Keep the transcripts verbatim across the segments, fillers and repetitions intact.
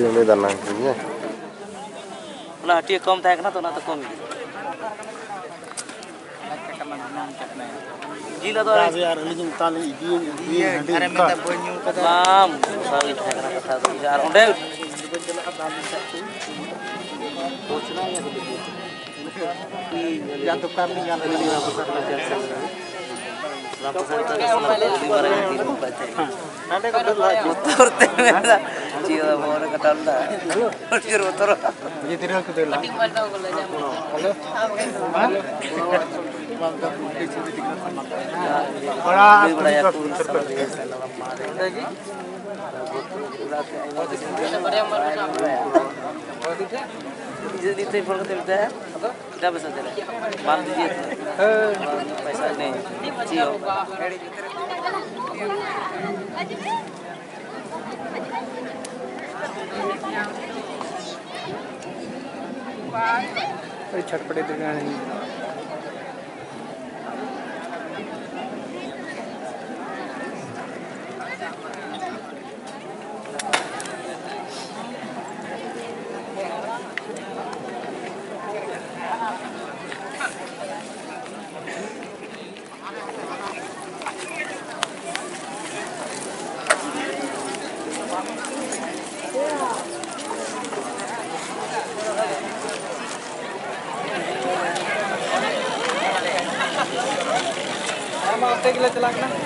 ᱱᱚᱰᱮ ᱫᱟᱱᱟ ᱦᱮᱸ᱾ ᱚᱱᱟ ᱦᱟᱹᱴᱤᱭᱟᱹ ᱠᱚᱢ ᱛᱟᱦᱮᱸ ᱠᱟᱱᱟ ᱛᱚ, ᱚᱱᱟᱛᱮ ᱠᱚᱢ ᱤᱫᱤ᱾ ᱡᱤᱞ ᱟᱫᱚ ᱟᱨ ᱟᱹᱞᱤᱧ ᱢᱮᱛᱟ ᱞᱤᱧ ᱤᱫᱤᱭᱟᱹᱧ, ᱤᱫᱤᱭᱟᱹᱧ ᱦᱟᱺᱰᱤ ᱚᱱᱠᱟ᱾ ᱵᱟᱝ, ᱚᱱᱠᱟ ᱜᱮ ᱛᱟᱦᱮᱸ ᱠᱟᱱᱟ ᱠᱟᱛᱷᱟ ᱫᱚ᱾ ᱟᱨ ᱚᱸᱰᱮ ᱡᱟ ᱫᱚᱠᱟᱱ ᱞᱤᱧ ᱧᱟᱢ ᱠᱮᱫᱟ᱾ ᱵᱚᱛᱚᱨ ᱛᱮ ᱢᱮᱱᱫᱟ, ᱪᱮᱫ ᱦᱚᱸ ᱵᱟᱵᱚᱱ ᱠᱟᱴᱟᱣ ᱞᱮᱫᱟ᱾ ᱟᱹᱰᱤ ᱡᱳᱨ ᱵᱚᱛᱚᱨᱚᱜ᱾ ᱜᱤᱫᱽᱨᱟᱹ ᱠᱚ ᱫᱟᱹᱲᱟ᱾ ᱦᱮᱞᱳ᱾ ᱦᱮᱸ? ᱠᱚᱲᱟ ᱟᱹᱛᱩ ᱵᱚᱛᱚᱨ ᱠᱚ ᱞᱟᱹᱭᱟ᱾ ᱚᱸᱰᱮ ᱜᱮ? ᱱᱤᱛ ᱯᱷᱳᱱ ᱠᱟᱛᱮ ᱢᱮᱛᱟᱭᱟ, ᱪᱮᱫᱟᱜ ᱯᱮ ᱥᱟᱱᱛᱟᱲᱟ? ᱵᱟᱢ ᱤᱫᱤᱭᱟ ᱛᱚ? ᱯᱚᱭᱥᱟ ᱱᱮᱭ, ᱪᱮᱫ ᱦᱚᱸ᱾ ᱳᱭ ᱪᱷᱚᱴᱯᱚᱴᱤ ᱫᱚᱠᱟᱱ᱾ ᱟᱨ ᱢᱟ ᱚᱱᱛᱮ ᱜᱮᱞᱮ ᱪᱟᱞᱟᱜ ᱠᱟᱱᱟ᱾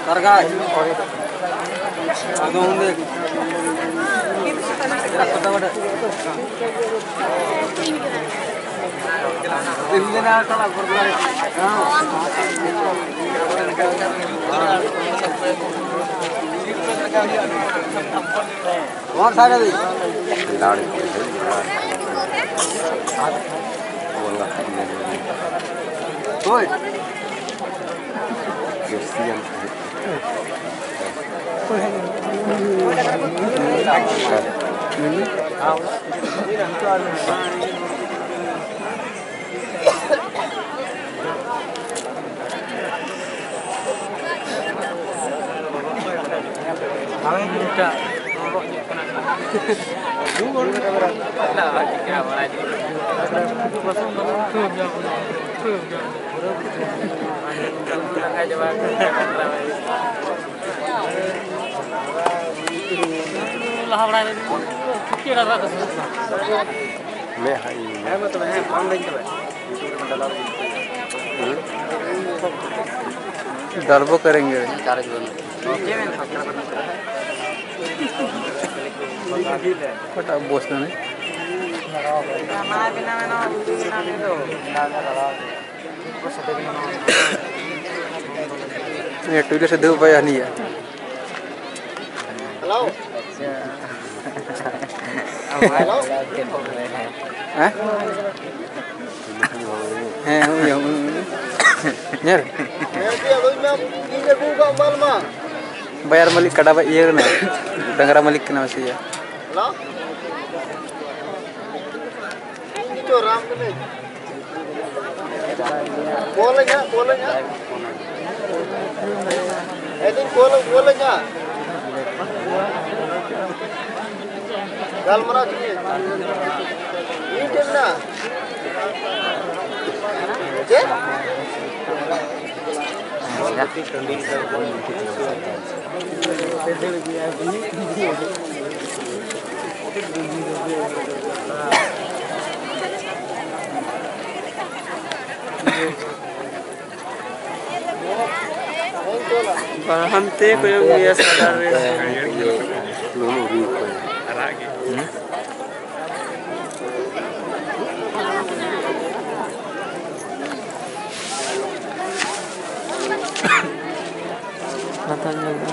ᱠᱟᱨᱜᱟᱭ᱾ कौन सा नदी? कोई? ᱞᱟᱦᱟ ᱵᱟᱲᱟᱭ ᱞᱟᱹᱜᱤᱫ ᱪᱷᱩᱴᱤ ᱨᱟᱠᱟᱵ ᱠᱟᱛᱮ᱾ ᱢᱮ ᱦᱟᱸᱜ ᱤᱧ᱾ ᱦᱮᱸ, ᱢᱟ ᱛᱚᱵᱮ, ᱦᱮᱸ, ᱯᱷᱳᱱ ᱫᱟᱹᱧ ᱛᱚᱵᱮ᱾ YouTube ᱨᱮ ᱰᱟᱞᱟᱣ ᱞᱟᱹᱜᱤᱫ᱾ ᱦᱩᱸ? डरबो करेंगे। चार्ज बंद। ओके, मैंने सब्सक्राइबर नहीं करा है। ᱚᱠᱟᱴᱟᱜ ᱵᱚᱥ ᱠᱟᱱᱟ? ᱢᱟᱱᱟ ᱵᱮᱱᱟ ᱢᱮᱱᱟ, ᱩᱛᱩ ᱵᱮᱱᱟ ᱢᱮᱱᱟ ᱫᱚ᱾ ᱱᱤᱭᱟᱹ ᱴᱩᱭᱞᱟᱹ ᱥᱮ ᱫᱩ ᱵᱟᱭ ᱦᱟᱹᱱᱤᱭᱟ᱾ ᱦᱮᱞᱳ᱾ ᱦᱮᱞᱳ᱾ ᱦᱮᱸ? ᱦᱮᱸ, ᱩᱱᱤ, ᱩᱱᱤ, ᱩᱱᱤ᱾ ᱧᱮᱞ᱾ ᱦᱮᱸ, ᱪᱮᱫ ᱟᱫᱚ ᱤᱧ ᱢᱟ, ᱤᱧ ᱟᱹᱜᱩ ᱠᱟᱜ ᱢᱟᱞ ᱢᱟ᱾ ᱵᱟᱭᱟᱨ ᱢᱟᱹᱞᱤᱠ ᱠᱟᱰᱟ ᱵᱟ-, ᱤᱭᱟᱹ ᱠᱟᱱᱟ, ᱰᱟᱝᱨᱟ ᱢᱟᱹᱞᱤᱠ ᱠᱟᱱᱟ ᱥᱮ ᱤᱭᱟᱹ᱾ ᱦᱮᱞᱳ᱾ ᱤᱧ ᱜᱮᱪᱚ ᱨᱟᱢ ᱠᱟᱹᱱᱟᱹᱧ᱾ ᱠᱚᱞᱟᱹᱧ ᱦᱟᱸᱜ, ᱠᱚᱞᱟᱹᱧ ᱦᱟᱸᱜ᱾ ᱮᱫᱤᱱ ᱠᱚᱞ, ᱠᱚᱞᱟᱹᱧ ᱦᱟᱸᱜ᱾ ᱜᱟᱞᱢᱟᱨᱟᱣ ᱠᱤᱱᱟᱹᱧ᱾ ᱤᱧ ᱴᱷᱮᱱ ᱢᱮᱱᱟᱜᱼᱟ᱾ ᱪᱮᱫ? ᱦᱟᱱᱛᱮ ᱠᱚᱭᱚᱜ ᱢᱮᱭᱟ ᱥᱟᱫᱟ ᱨᱮ᱾ ᱠᱟᱛᱷᱟ ᱧᱮᱞ ᱢᱮ᱾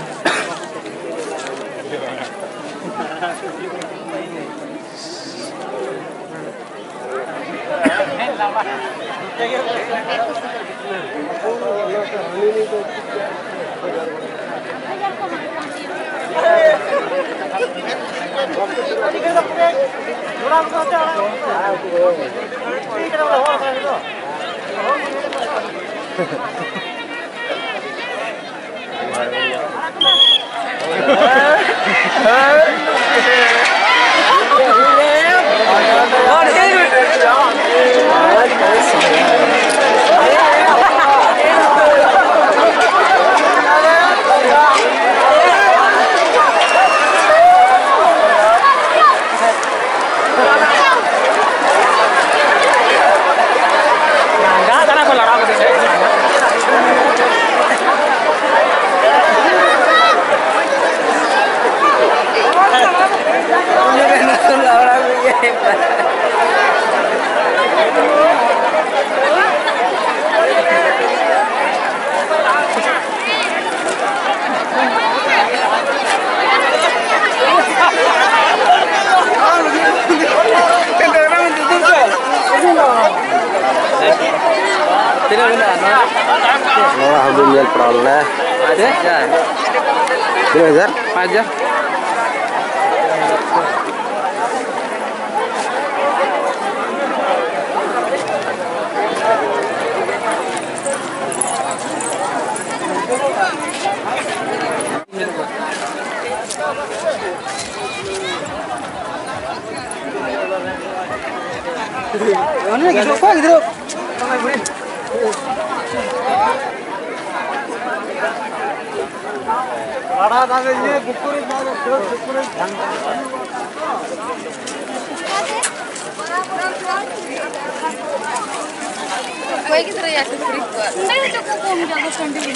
ᱛᱤᱱᱟᱹᱜ ᱢᱮᱱᱟᱜᱼᱟ ᱱᱚᱣᱟ? ᱱᱚᱣᱟ ᱦᱚᱸ ᱵᱚᱱ ᱧᱮᱞ ᱯᱟᱲᱟᱣ ᱞᱮᱱᱟ᱾ ᱟᱪᱪᱷᱟ᱾ ᱛᱤᱱᱟᱹᱜ ᱦᱟᱡᱟᱨ? ᱯᱟᱸᱪ ᱦᱟᱡᱟᱨ᱾ ᱚᱱᱮ ᱜᱤᱫᱽᱨᱟᱹ, ᱚᱠᱚᱭ ᱜᱤᱫᱽᱨᱟᱹ? ᱚᱠᱚᱭ ᱜᱤᱫᱽᱨᱟᱹ ᱭᱟ ᱠᱚ ᱠᱩᱲᱤ ᱠᱚ? ᱚᱸᱰᱮ ᱦᱚᱪᱚ ᱠᱚ ᱠᱚᱢ ᱜᱮᱭᱟ ᱠᱚ ᱴᱟᱺᱰᱤ ᱨᱮ᱾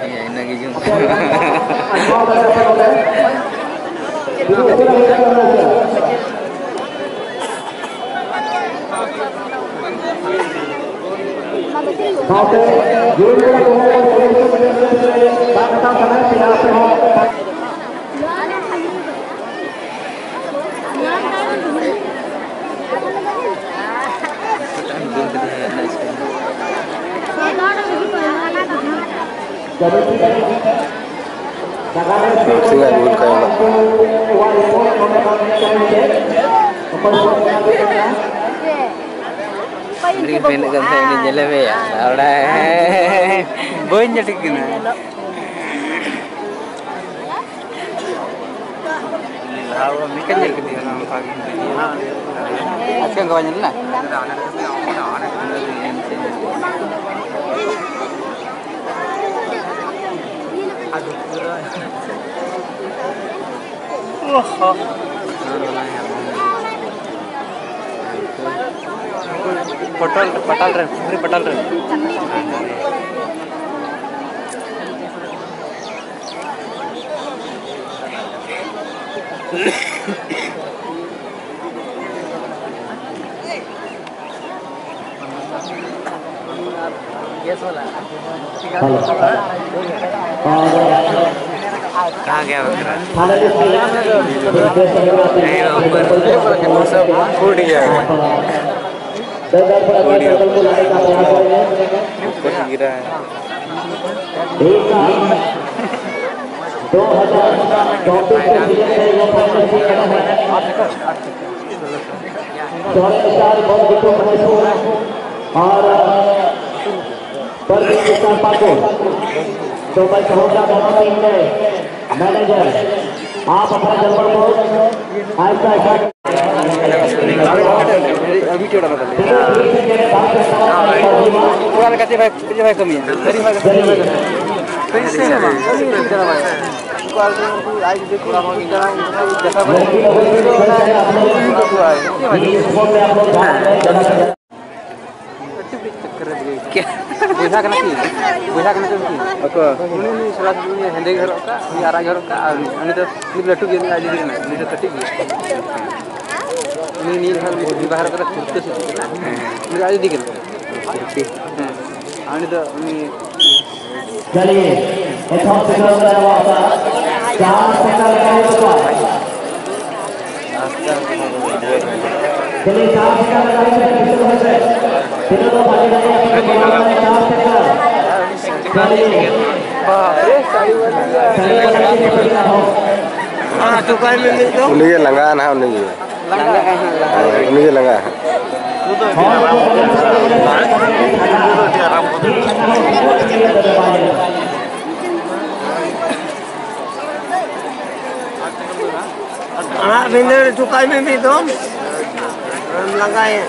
ᱦᱮᱸ, ᱤᱱᱟᱹᱜᱮ ᱡᱚᱢ᱾ ᱥᱟᱶᱛᱮ ᱡᱩᱣᱟᱹᱱ ᱠᱚᱲᱟ ᱠᱚᱦᱚᱸ ᱠᱚ ᱥᱚᱫᱚᱨ ᱥᱩᱨ ᱞᱟᱹᱜᱤᱫ ᱛᱮ ᱫᱟᱜ ᱦᱟᱛᱟᱣ ᱥᱟᱱᱟᱭᱮᱫ ᱯᱮᱭᱟ ᱟᱯᱮ ᱦᱚᱸ᱾ ᱱᱟᱥᱮᱭᱟᱜ ᱜᱩᱞ ᱠᱟᱭ ᱚᱲᱟᱜ᱾ ᱩᱱᱤ ᱢᱮᱱᱮᱫ ᱠᱟᱱ ᱛᱟᱦᱮᱸᱫ, ᱩᱱᱤ ᱧᱮᱞᱮ ᱢᱮ, ᱚᱲᱟᱜ ᱵᱟᱹᱧ ᱧᱮᱞ ᱴᱷᱤᱠ ᱠᱟᱱᱟ᱾ ᱟᱪᱪᱷᱟ, ᱚᱱᱠᱟ ᱵᱟᱭ ᱧᱮᱞ ᱞᱮᱱᱟ? ᱯᱚᱴᱚᱞ, ᱯᱟᱴᱟᱞ ᱨᱮ, ᱯᱩᱠᱷᱨᱤ ᱯᱟᱴᱟᱞ ᱨᱮ᱾ कहाँ गया बकरा? नहीं, वो ऊपर। सब फूट गया है। फूट गया। ऊपर गिरा है। दो हज़ार चौबीस के सीजन में वो फाइनल जीत रहा है। और प्रदीप किसान पाकुर, तो मैं कहूँगा दोनों टीम में मैनेजर, आप अपना नंबर को ऐसा ऐसा ᱪᱮᱫ ᱪᱚᱠᱠᱚᱨ ᱨᱮ ᱵᱩᱡᱷᱟᱹᱣ ᱠᱮᱫᱟ? ᱵᱚᱭᱦᱟ ᱠᱟᱱᱟ ᱠᱤᱱ? ᱵᱚᱭᱦᱟ ᱠᱟᱱᱟ ᱠᱤᱱ ᱩᱱᱠᱤᱱ? ᱚᱠᱚᱭ? ᱩᱱᱤ, ᱩᱱᱤ ᱥᱚᱨᱟᱥᱚᱨᱤ ᱩᱱᱤ ᱦᱮᱸᱫᱮ ᱜᱮ ᱦᱚᱨᱚᱜ ᱠᱟᱜ, ᱩᱱᱤ ᱟᱨᱟᱜ ᱜᱮ ᱦᱚᱨᱚᱜ ᱠᱟᱜ, ᱟᱨ ᱩᱱᱤ, ᱩᱱᱤ ᱫᱚ, ᱩᱱᱤ ᱫᱚ ᱞᱟᱹᱴᱩ ᱜᱮᱭᱟ, ᱩᱱᱤ ᱟᱡ ᱫᱤᱫᱤ ᱠᱟᱱᱟᱭ, ᱩᱱᱤ ᱫᱚ ᱠᱟᱹᱴᱤᱡ ᱜᱮᱭᱟ᱾ ᱩᱱᱤ ᱱᱤᱭᱟᱹ ᱫᱷᱟᱣ ᱩᱱᱤ ᱵᱟᱦᱟ ᱦᱚᱨᱚᱜ ᱠᱟᱫᱟ, ᱠᱩᱨᱛᱟᱹ ᱥᱮ ᱪᱮᱫ ᱠᱟᱱᱟ? ᱩᱱᱤ ᱫᱚ ᱟᱡ ᱫᱤᱫᱤ ᱠᱟᱱᱟᱭ᱾ ᱠᱩᱨᱛᱤ᱾ ᱦᱮᱸ᱾ ᱟᱨ ᱩᱱᱤ ᱫᱚ ᱩᱱᱤ ᱪᱟᱞᱤᱭᱮ, ᱮᱛᱚᱦᱚᱵ ᱥᱮᱴᱮᱨ ᱠᱟᱱᱟ ᱱᱚᱣᱟ ᱚᱠᱟ ᱪᱟᱨ ᱥᱮᱴᱮᱨ ᱞᱮᱠᱟ ᱦᱩᱭᱩᱜ ᱛᱟᱠᱚᱣᱟ᱾ ᱪᱟᱞᱤᱭᱮ, ᱪᱟᱨ ᱥᱮᱴᱮᱨ ᱞᱮᱠᱟ ᱦᱩᱭᱩᱜ ᱛᱟᱠᱚᱣᱟ, ᱯᱤᱪᱷᱮ ᱦᱚᱴ ᱥᱮ᱾ ᱛᱤᱱᱟᱹᱜ ᱠᱚ ᱵᱷᱟᱜᱮ ᱵᱷᱟᱜᱮ ᱟᱯᱮ ᱠᱚ ᱵᱚᱞᱚ ᱠᱟᱱᱟ, ᱪᱟᱨ ᱥᱮᱴᱮᱨ᱾ ᱪᱟᱞᱤᱭᱮ᱾ ᱪᱟᱞᱤᱭᱮ, ᱪᱟᱞᱤᱭᱮ, ᱪᱟᱞᱤᱭᱮ᱾ ᱩᱱᱤ ᱜᱮ ᱞᱟᱸᱜᱟ ᱱᱟᱦᱟᱜ, ᱩᱱᱤ ᱜᱮ᱾ ᱞᱟᱸᱜᱟ, ᱦᱮᱸ, ᱞᱟᱸᱜᱟ᱾ ᱦᱳᱭ, ᱩᱱᱤ ᱜᱮ ᱞᱟᱸᱜᱟ᱾ ᱟᱲᱟᱜ ᱵᱷᱤᱸᱫᱟᱹᱲ ᱦᱚᱪᱚ ᱠᱟᱭ ᱢᱮ ᱢᱤᱫ ᱫᱚᱢ᱾ ᱟᱢ ᱞᱟᱸᱜᱟᱭᱮᱱ᱾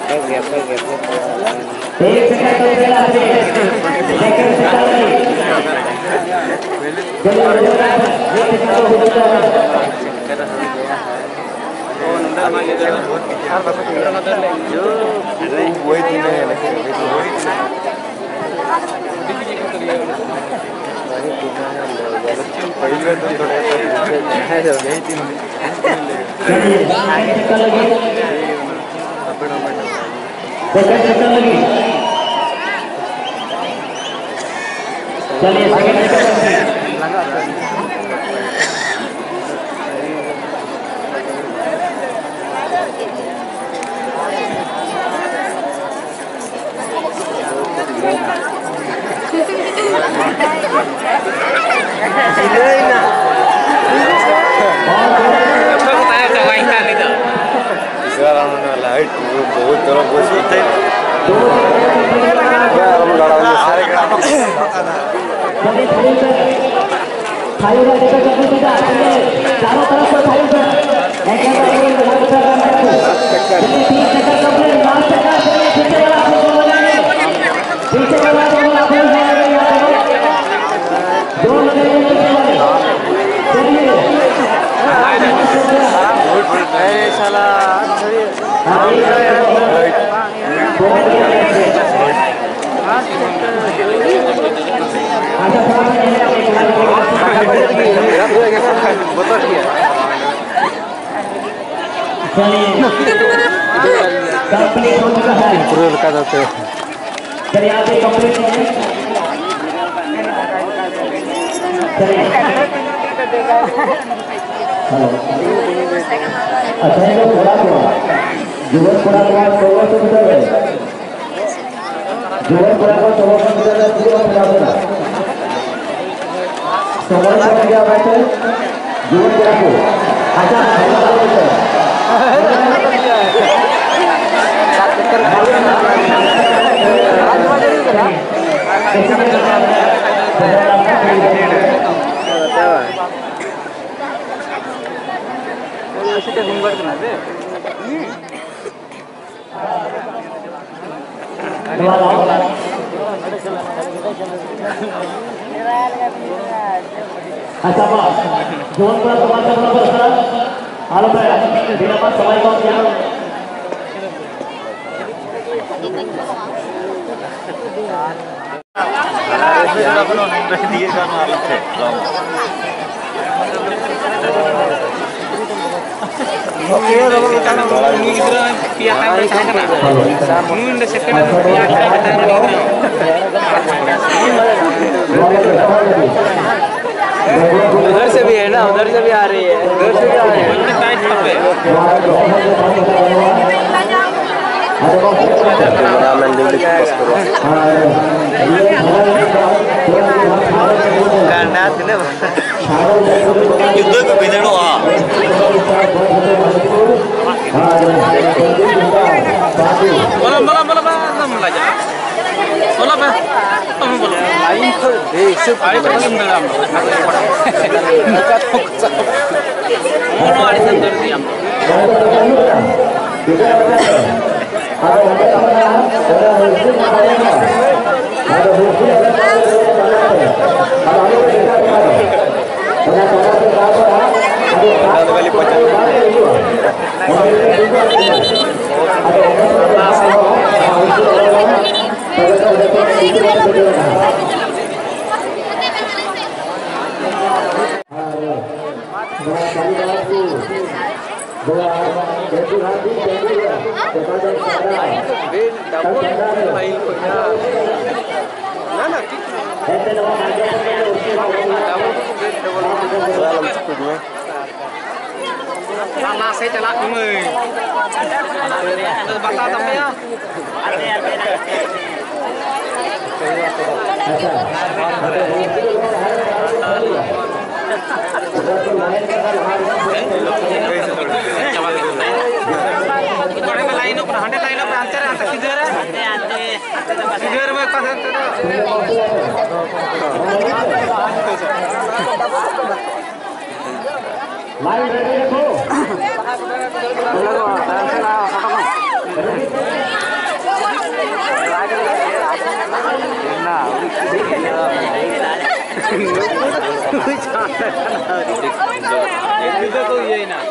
ᱵᱚᱦᱩᱛ ᱛᱚᱨᱚᱯ ᱵᱚᱥ ᱠᱚᱛᱮ ᱟᱨᱚᱢ ᱞᱟᱲᱟᱣ ᱤᱧᱟ ᱥᱮ? चारों तरफ से खाली कर। एक नंबर पर लगा के चल रहा है। चलिए, तीस सेकंड complete, लास्ट सेकंड, चलिए, पीछे वाला आप लोग को बजाइए। पीछे वाला आप लोग को बजाइए। दो बजाइए, पीछे वाले। चलिए। अरे साला। चलिए, complete हो चुका है। पूरा लगा देते हैं। चलिए, आप भी complete कीजिए। चलिए। हेलो। अच्छा, ये जो कोड़ा हुआ, युवक कोड़ा हुआ, सोलह सौ मीटर है। युवक कोड़ा को सोलह सौ मीटर में पूरा खिला देना। समय कम दिया बैठे। युवक कोड़ा को। अच्छा, ᱟᱪᱪᱷᱟ, ᱢᱟ, ᱡᱩᱣᱟᱹᱱ ᱠᱚᱲᱟ ᱛᱟᱢᱟᱥᱟ ᱵᱚᱱ ᱫᱚᱨᱠᱟᱨᱟ᱾ ᱟᱞᱚᱯᱮ ᱵᱤᱞᱚᱢᱟ, ᱥᱚᱢᱚᱭ ᱠᱚᱢ ᱜᱮᱭᱟ᱾ ᱩᱱᱤ ᱫᱚ second ᱨᱮ ᱯᱮᱭᱟ ᱴᱷᱮᱱ ᱠᱟᱛᱷᱟ ᱠᱟᱱᱟ᱾ उधर से भी है ना, उधर से भी आ रही है, उधर से भी आ रही है। Cameraman, do you focus करो? ᱜᱟᱱᱰᱟ ᱛᱤᱱᱟᱹᱜ? ᱡᱩᱫᱟᱹ ᱠᱚ ᱵᱷᱤᱸᱫᱟᱹᱲᱚᱜᱼᱟ᱾ ᱵᱚᱞᱚ, ᱵᱚᱞᱚ, ᱵᱚᱞᱚ, ᱵᱚᱞᱚ᱾ ᱟᱹᱰᱤ ᱥᱟᱺᱜᱤᱧ ᱫᱟᱲᱮᱭᱟᱜ ᱟᱢ ᱫᱚ᱾ ᱱᱚᱜᱼᱚ ᱱᱚᱣᱟ ᱟᱹᱰᱤ ᱥᱟᱺᱜᱤᱧ ᱫᱟᱲᱮᱭᱟᱜ ᱟᱢ ᱫᱚ᱾ ᱞᱟᱦᱟ ᱥᱮᱫ ᱪᱟᱞᱟᱜ ᱠᱟᱹᱱᱟᱹᱧ᱾ ᱵᱟᱛᱟ ᱛᱟᱯᱮᱭᱟ᱾ ᱚᱸᱰᱮ ᱢᱟ ᱞᱟᱭᱤᱱᱚᱜ ᱠᱟᱱᱟ, ᱦᱟᱸᱰᱮ ᱞᱟᱭᱤᱱᱚᱜ ᱠᱟᱱᱟ, ᱦᱟᱱᱛᱮ ᱨᱮ, ᱦᱟᱱᱛᱮ ᱥᱤᱫᱷᱟᱹ ᱨᱮ᱾ ᱥᱤᱫᱷᱟᱹ ᱨᱮ ᱵᱟᱭ ᱯᱟᱥ ᱮᱱ ᱛᱮᱫᱚ᱾ Line ready ᱨᱟᱠᱷᱳ᱾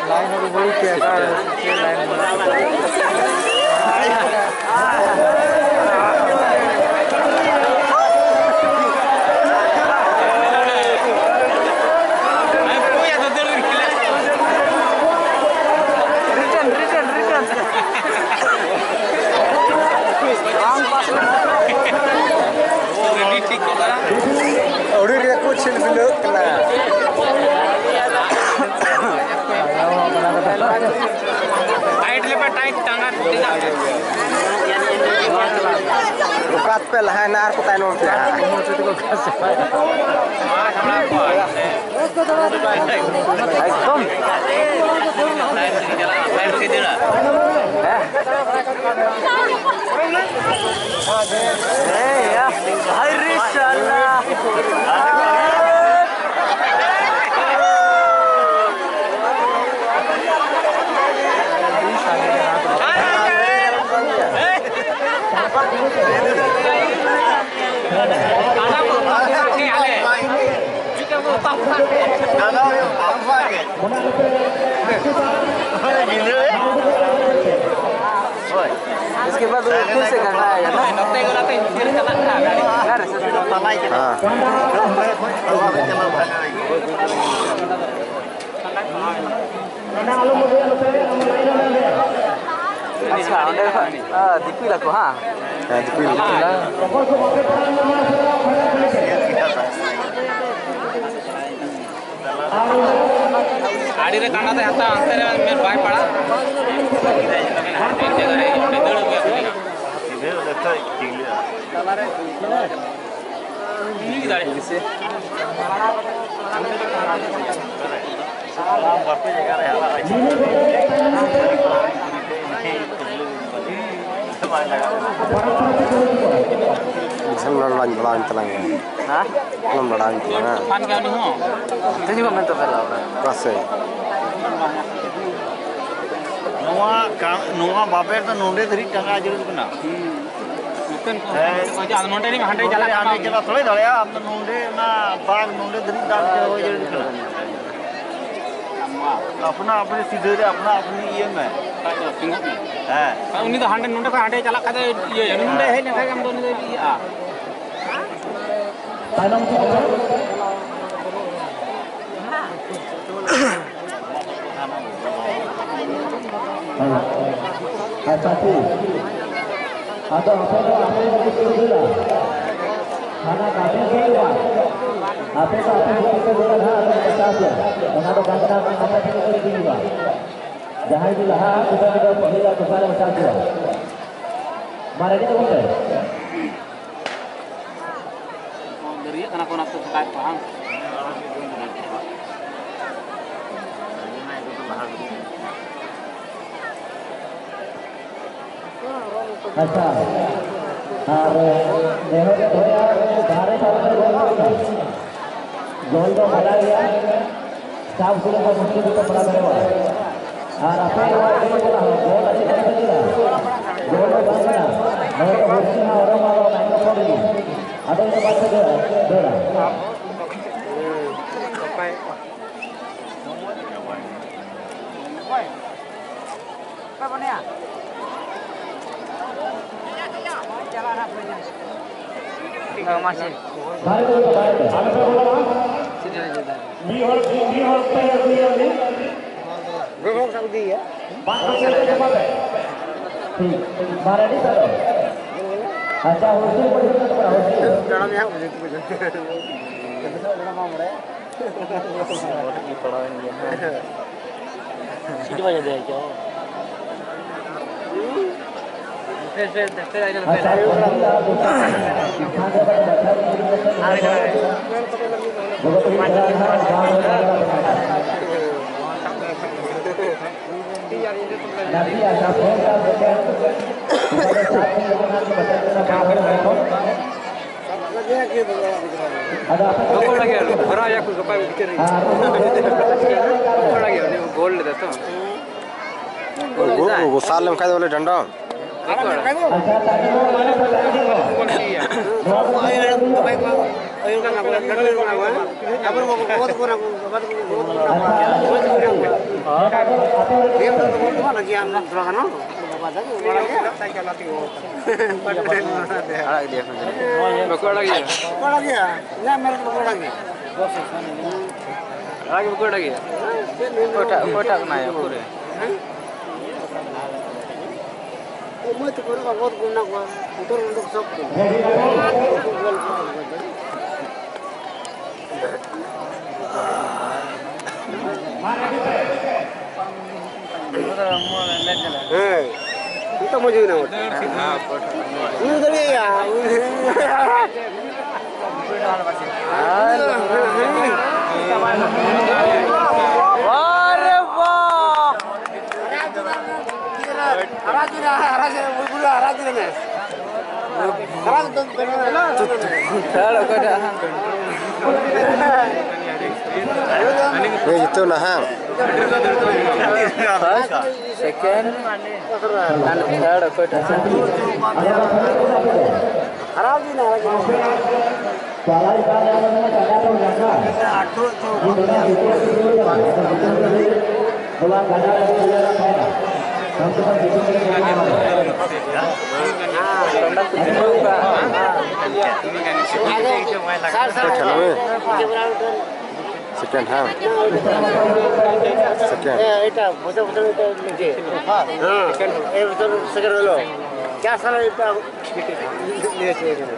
ᱞᱟᱭᱤᱱ ᱦᱚᱸ ᱵᱟᱹᱲᱤᱡ ᱜᱮᱭᱟ, ᱚᱠᱟ ᱨᱮ ᱪᱮᱫ ᱞᱟᱭᱤᱱ ᱢᱮᱱᱟᱜ ᱛᱟᱠᱚᱣᱟ᱾ ᱟᱹᱣᱲᱤ ᱨᱮᱭᱟᱜ ᱠᱚ ᱪᱷᱤᱞ ᱵᱤᱞᱟᱹᱜ ᱠᱟᱱᱟ᱾ ᱴᱟᱭᱤᱴ ᱞᱮᱯᱮ, ᱴᱟᱭᱤᱴ ᱴᱟᱸᱜᱟ ᱛᱤᱱᱟᱹᱜ? ᱚᱠᱟ ᱛᱮᱯᱮ ᱞᱟᱦᱟᱭᱮᱱᱟ ᱟᱨ ᱠᱚ ᱛᱟᱭᱱᱚᱢ ᱯᱮᱭᱟ? ᱮᱠᱫᱚᱢ᱾ ᱦᱮᱸ᱾ ᱦᱮᱸ, ᱭᱟ᱾ ᱦᱟᱭ ᱨᱮ ᱥᱟᱞᱟ᱾ ᱧᱤᱫᱟᱹ ᱦᱳᱭ᱾ इसके बाद वो फिर से करना है ना? ᱦᱮᱸ᱾ ᱟᱪᱪᱷᱟ, ᱚᱸᱰᱮ ᱠᱷᱚᱱ, ᱟ, ᱫᱤᱯᱤᱞ ᱟᱠᱚ, ᱦᱟᱸ? ᱦᱮᱸ, ᱫᱤᱯᱤᱞ᱾ ᱫᱤᱯᱤᱞ᱾ ᱟᱲᱮ ᱨᱮ ᱠᱟᱸᱰᱟ ᱛᱮ ᱦᱟᱛᱟᱣ, ᱦᱟᱱᱛᱮ ᱨᱮ ᱢᱮᱫ ᱵᱟᱭ ᱯᱟᱲᱟᱜ᱾ ᱢᱤᱫ ᱡᱟᱭᱜᱟ ᱨᱮ ᱚᱸᱰᱮ ᱫᱟᱹᱲ ᱟᱹᱜᱩᱭᱟ ᱠᱚ ᱞᱟᱹᱜᱤᱫ᱾ ᱩᱱᱤ ᱜᱮ ᱫᱟᱲᱮᱭᱟᱜᱼᱟ᱾ ᱵᱤᱥᱟᱞ ᱞᱚᱲᱟ ᱞᱟᱧ ᱵᱟᱲᱟᱣ ᱛᱟᱞᱟᱝ᱾ ᱦᱮᱸ? ᱟᱞᱚᱢ ᱞᱟᱲᱟᱣᱤᱧ ᱛᱟᱞᱟᱝᱟ᱾ ᱛᱩᱯᱷᱟᱱ ᱜᱮ ᱩᱱᱤ ᱦᱚᱸ᱾ ᱦᱤᱡᱩᱜ ᱢᱮ ᱛᱚᱵᱮ ᱞᱟᱣ ᱨᱮ᱾ ᱚᱠᱟ ᱥᱮᱫ? ᱱᱚᱣᱟ ᱠᱟ-, ᱱᱚᱣᱟ ᱵᱟᱵᱮᱨ ᱫᱚ ᱱᱚᱰᱮ ᱫᱷᱟᱹᱨᱤᱡ ᱴᱟᱸᱜᱟ ᱡᱟᱹᱨᱩᱲ ᱠᱟᱱᱟ᱾ ᱦᱩᱸ᱾ ᱱᱚᱛᱮᱱ ᱠᱚ ᱦᱮᱸ᱾ ᱦᱚᱸ ᱟᱫᱚ ᱱᱚᱰᱮ ᱨᱤᱱ ᱦᱟᱸᱰᱮ ᱱᱚᱰᱮ ᱪᱟᱞᱟᱜ ᱦᱟᱸᱰᱮ ᱠᱟᱱᱟ᱾ ᱪᱟᱞᱟᱜ ᱛᱷᱚᱲᱮ ᱫᱟᱲᱮᱭᱟᱜᱼᱟ᱾ ᱟᱢ ᱫᱚ ᱱᱚᱰᱮ ᱚᱱᱟ ᱫᱟᱜ ᱱᱚᱰᱮ ᱫᱷᱟᱹᱨᱤᱡ ᱫᱟᱜ ᱦᱩᱭ ᱡᱟᱹᱨᱩᱲ ᱠᱟᱱᱟ᱾ ᱟᱯᱱᱟ ᱟᱯᱱᱤ ᱥᱤᱫᱷᱟᱹ ᱨᱮ ᱟᱯᱱᱟ ᱟᱯᱱᱤ ᱤᱭᱟᱹ ᱢᱮ᱾ ᱠᱷᱟᱡ ᱫᱚ ᱛᱤᱸᱜᱩᱜ ᱢᱮ᱾ ᱦᱮᱸ᱾ ᱟᱨ ᱩᱱᱤ ᱫᱚ ᱦᱟᱸᱰᱮ ᱱᱚᱰᱮ ᱠᱷᱚᱱ ᱦᱟᱸᱰᱮ ᱪᱟᱞᱟᱜ ᱠᱷᱟᱡ ᱫᱚ ᱤᱭᱟᱹᱭᱟ, ᱱᱚᱰᱮ ᱦᱮᱡ ᱞᱮᱱᱠᱷᱟᱡ ᱜᱮ ᱟᱢ ᱫᱚ ᱩᱱᱤ ᱫᱚ ᱤᱭᱟᱹᱜᱼᱟ᱾ ᱛᱟᱭᱱᱚᱢ ᱥᱮᱫ ᱨᱮ᱾ ᱟᱪᱪᱷᱟ, ᱴᱷᱤᱠ᱾ ᱟᱫᱚ ᱟᱯᱮ ᱫᱚ ᱟᱯᱮ ᱜᱮᱯᱮ ᱫᱟᱹᱲᱟ᱾ ᱦᱟᱱᱟ ᱜᱟᱵᱮ ᱫᱚ ᱵᱟᱝ᱾ ᱟᱯᱮ ᱫᱚ ᱟᱯᱮ ᱜᱮᱯᱮ ᱫᱟᱹᱲᱟ ᱱᱟᱦᱟᱜ, ᱟᱫᱚ ᱵᱟᱪᱷᱟᱣ ᱯᱮ᱾ ᱚᱱᱟ ᱫᱚ ᱵᱟᱝ ᱠᱟᱱᱟ, ᱚᱱᱟ ᱠᱟᱛᱷᱟ ᱛᱮᱜᱮ ᱠᱚ ᱤᱫᱤᱭᱮᱫᱟ᱾ ᱡᱟᱦᱟᱸᱭ ᱜᱮ ᱞᱟᱦᱟ, ᱩᱱᱤ ᱫᱚ ᱯᱟᱹᱦᱤᱞ ᱟᱨ ᱫᱚᱥᱟᱨ ᱮ ᱵᱟᱪᱷᱟᱣ ᱠᱚᱣᱟ᱾ ᱢᱟ, ᱨᱮᱰᱤ ᱛᱟᱵᱚᱱ ᱯᱮ᱾ ᱫᱟᱹᱨᱭᱟᱹᱜ ᱠᱟᱱᱟ ᱠᱚ, ᱚᱱᱟ ᱠᱚ ᱥᱮᱫᱟᱭ ᱠᱚ, ᱦᱟᱝ? ᱟᱪᱪᱷᱟ, ᱟᱨ ᱱᱮᱦᱚᱨ ᱫᱚᱦᱚᱭᱟ, ᱫᱷᱟᱨᱮ ᱫᱷᱟᱨᱮ ᱛᱮ ᱜᱚᱞ ᱫᱚ ᱢᱮᱱᱟᱜ ᱜᱮᱭᱟ᱾ ᱥᱟᱵ ᱠᱚᱨᱮ ᱫᱚ ᱢᱩᱥᱠᱤᱞ ᱜᱮᱠᱚ ᱯᱟᱲᱟᱣ ᱫᱟᱲᱮᱭᱟᱜᱼᱟ᱾ ᱟᱨ ᱟᱯᱮ ᱱᱚᱣᱟ ᱜᱮᱢ ᱠᱚ ᱞᱟᱦᱟ ᱜᱚᱞ ᱟᱹᱰᱤ ᱠᱟᱡᱟᱠ ᱯᱮ ᱫᱟᱹᱲᱟ᱾ ᱜᱚᱞ ᱫᱚ ᱵᱟᱝ ᱠᱟᱱᱟ᱾ ᱱᱚᱣᱟ ᱫᱚ ᱦᱩᱨᱥᱤ ᱦᱟᱸᱜ ᱚᱰᱚᱠ ᱢᱟ ᱵᱟᱝ ᱠᱟᱱᱟ ᱯᱚᱨ ᱜᱮ᱾ ᱟᱫᱚ ᱤᱱᱟᱹ ᱵᱟᱫ ᱛᱮ ᱫᱟᱹᱲᱟ, ᱫᱟᱹᱲᱟ᱾ ᱢᱤᱫ ᱦᱚᱲ, ᱢᱤᱫ ᱦᱚᱲ ᱯᱮ ᱟᱹᱜᱩᱭᱟ ᱩᱱᱤ᱾ ᱵᱟᱨ ᱨᱮᱰᱤ ᱛᱟᱦᱞᱮ᱾ ᱟᱪᱪᱷᱟ, ᱦᱩᱲᱥᱩᱞ ᱯᱟᱹᱴᱤ ᱠᱟᱱᱟ, ᱦᱩᱲᱥᱩᱞ᱾ ᱯᱷᱮᱨ, ᱯᱷᱮᱨ, ᱯᱷᱮᱨ, ᱟᱪᱪᱷᱟ, ᱯᱷᱮᱨ, ᱯᱷᱮᱨ, ᱯᱷᱮᱨ᱾ ᱟᱫᱚ ᱟᱯᱮ ᱫᱚ ᱵᱟᱠᱚ ᱚᱲᱟᱜ ᱜᱮᱭᱟ, ᱵᱷᱚᱨᱟᱣ ᱮᱭᱟ ᱠᱚ ᱜᱟᱯᱟ ᱵᱷᱤᱛᱤᱨ ᱨᱮ᱾ ᱵᱟᱠᱚ ᱚᱲᱟᱜ ᱜᱮᱭᱟ, ᱩᱱᱤ ᱜᱳᱞ ᱞᱮᱫᱟ ᱛᱚ᱾ ᱜᱳ-, ᱜᱳ-, ᱜᱳᱥᱟᱞ ᱞᱮᱱᱠᱷᱟᱱ ᱫᱚ ᱵᱚᱞᱮ ᱰᱟᱸᱰᱚᱢ᱾ ᱵᱟᱠᱚ ᱚᱲᱟᱜ᱾ ᱟᱲᱟᱜ ᱤᱫᱤᱭᱟ ᱠᱚ ᱡᱟᱹᱱᱤᱡ᱾ ᱵᱟᱠᱚ ᱟᱲᱟᱜ ᱜᱮᱭᱟ᱾ ᱵᱟᱠᱚ ᱟᱲᱟᱜ ᱜᱮᱭᱟ᱾ ᱤᱧᱟᱹᱜ ᱢᱮᱱ ᱛᱮᱫᱚ ᱵᱟᱠᱚ ᱟᱲᱟᱜ ᱜᱮᱭᱟ᱾ ᱟᱲᱟᱜ ᱜᱮ ᱵᱟᱠᱚ ᱟᱲᱟᱜ ᱜᱮᱭᱟ᱾ ᱚᱠᱚᱭᱴᱟᱜ, ᱚᱠᱚᱭᱴᱟᱜ ᱠᱟᱱᱟᱭ ᱩᱠᱩᱨ ᱨᱮ? ᱦᱮᱸ? ᱢᱟᱹᱭ ᱛᱟᱠᱚ ᱨᱮ ᱵᱟᱵᱚᱛ ᱠᱚ ᱢᱮᱱᱟᱜ ᱠᱚᱣᱟ᱾ ᱩᱛᱟᱹᱨ ᱩᱰᱩᱠ ᱥᱚᱵ ᱠᱚ᱾ ᱦᱮᱸ, ᱱᱤᱛᱚᱜ ᱢᱚᱡᱽ ᱦᱩᱭᱱᱟ᱾ ᱦᱩᱭ ᱫᱟᱲᱮᱭᱟᱜᱼᱟ᱾ ᱟᱨᱮ ᱵᱟ! ᱦᱮᱸ, ᱡᱤᱛᱟᱹᱣ ᱱᱟᱦᱟᱜ᱾ First, second and third ᱚᱠᱚᱭᱴᱟᱜ? সেকেন্ড, হ্যাঁ। সেকেন্ড। এটা বসে বসে নিচে। হ্যাঁ, এই বছর সেকেন্ড হলো। চার সালে এটা নিয়েছে এখানে।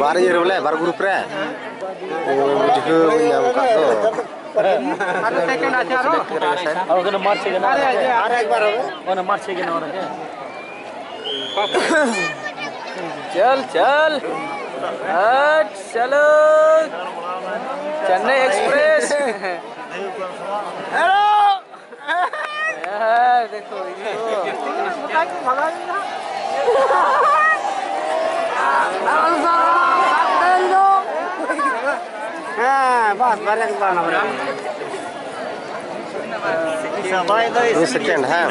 ᱵᱟᱨ ᱤᱭᱟᱹ ᱨᱮ ᱵᱚᱞᱮ, ᱵᱟᱨ ᱜᱨᱩᱯ ᱨᱮ᱾ ᱵᱩᱡᱷᱟᱹᱣ ᱵᱟᱹᱧ ᱧᱟᱢ ᱟᱠᱟᱫ ᱫᱚ᱾ ᱟᱨ ᱥᱮᱠᱮᱱᱰ ᱟᱪᱟᱨ ᱦᱚᱸ᱾ ᱟᱨ ᱚᱱᱟ ᱢᱟᱨᱪ ᱜᱮ ᱱᱟᱣᱟ ᱨᱮ᱾ ᱟᱨ ᱮᱠᱵᱟᱨ ᱦᱚᱸ᱾ ᱚᱱᱟ ᱢᱟᱨᱪ ᱜᱮ ᱱᱟᱣᱟ ᱨᱮ᱾ चल, चल। हट, चलो। चेन्नई एक्सप्रेस। हेलो। यार, देखो, इसको। ᱦᱮᱸ, ᱵᱟᱥ, ᱵᱟᱨᱭᱟ ᱜᱮ ᱵᱟᱝ, ᱵᱟᱨᱭᱟ ᱜᱮ᱾ ᱫᱩ ᱥᱮᱠᱮᱱᱰ, ᱦᱮᱸ᱾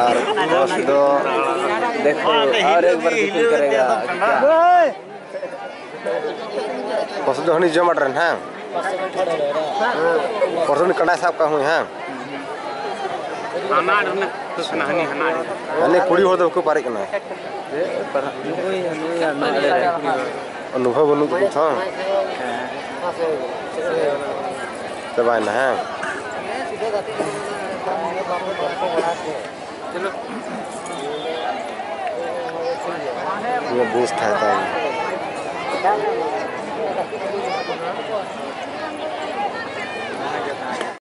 ᱟᱨ ᱵᱚᱥ ᱫᱚ ᱫᱮᱠᱷᱳ, ᱟᱨ ᱮᱠ ᱵᱟᱨ ᱠᱤᱪᱷᱩ ᱠᱟᱨᱮᱜᱟ᱾ ᱵᱚᱥ ᱫᱚ ᱦᱟᱹᱱᱤ ᱡᱚᱢᱟᱴ ᱨᱮᱱ, ᱦᱮᱸ᱾ ᱯᱚᱨᱥᱚᱱ ᱠᱟᱰᱟᱭ ᱥᱟᱵ ᱠᱟᱜ ᱦᱩᱭ, ᱦᱮᱸ᱾ ᱦᱟᱱᱟ ᱨᱮᱱᱟᱜ ᱠᱟᱱᱟ, ᱦᱟᱹᱱᱤ ᱦᱟᱱᱟ ᱨᱮ᱾ ᱦᱟᱱᱤ ᱠᱩᱲᱤ ᱦᱚᱲ ᱫᱚ ᱵᱟᱠᱚ ᱯᱟᱨᱮᱜ ᱠᱟᱱᱟ᱾ ᱚᱱᱩᱵᱷᱚᱵ ᱵᱟᱹᱱᱩᱜ ᱛᱟᱠᱚ ᱛᱷᱚ᱾ ᱪᱟᱵᱟᱭᱮᱱᱟ, ᱦᱮᱸ᱾ ᱱᱤᱭᱟᱹ ᱵᱩᱥ ᱛᱟᱦᱮᱸ ᱛᱟᱭ᱾